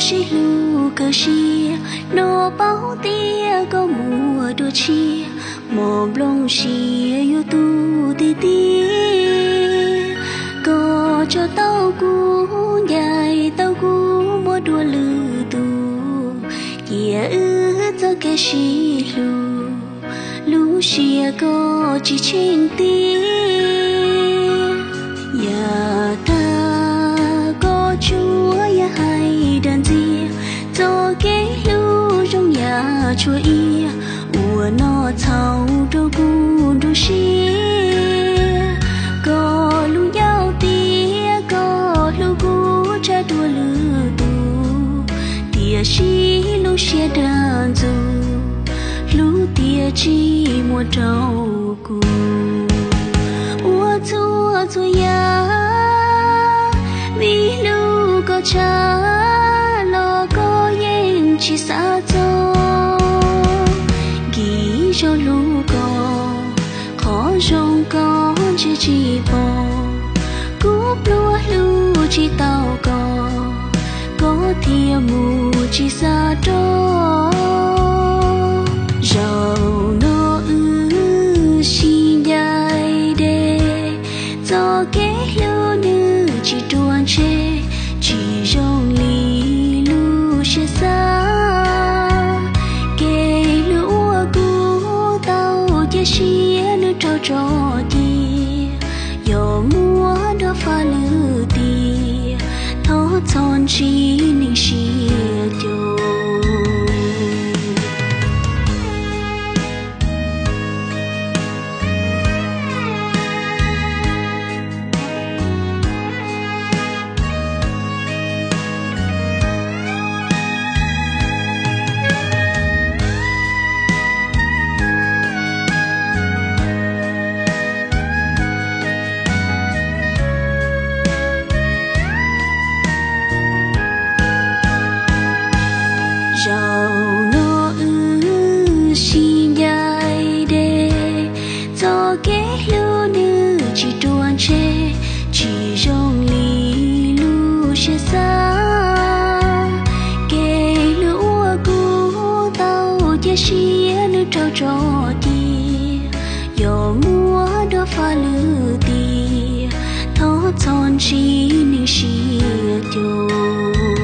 Sib hlub kawg siab, no paub tias koj muaj dua tshiab, mos nplooj siab yuav tu tiag tiag. Koj tso tau kuv, ncaim tau kuv, muaj dua lwm tus, cia wb txoj kev sib hlub, lub siab koj tsis tsheej tiag. Yam tag koj tsuas yog hais dag ntxias, txoj kev hlub zoo yam tshuaj iab, ua noj txhaum rau kuv nruab siab. Koj lub ncauj tias koj hlub kuv tshaj dua lwm tus, tiam sis lub siab dag ntxus, hlub tias tsis muaj rau kuv. Ua txhua txhua yam, vim hlub koj tshaj los koj yeej tsis xav txog. Nkim zog hlub koj, qhov zoo koj ntsia tsis pom, kuv pluag hlub tsis tau koj, koj thiaj mus tsis xav rov. Zaum no wb sib ncaim deb, txoj kev hlub nws tsis ruam ntshe, tsis zoo li lub siab xav. Kev hlub uas kuv tau cia siab nws raug tso cia, yog muaj dua faj lwm tiam, thov txhob ntsib neeg siab cuag. Zaum no wb sib ncaim deb, txoj kev hlub nws tsis ruam ntshe, tsis zoo li lub siab xav. Kev hlub uas kuv tau cia siab nws raug tso cia, yog muaj dua faj lwm tiam, thov txhob ntsib neeg siab cuag.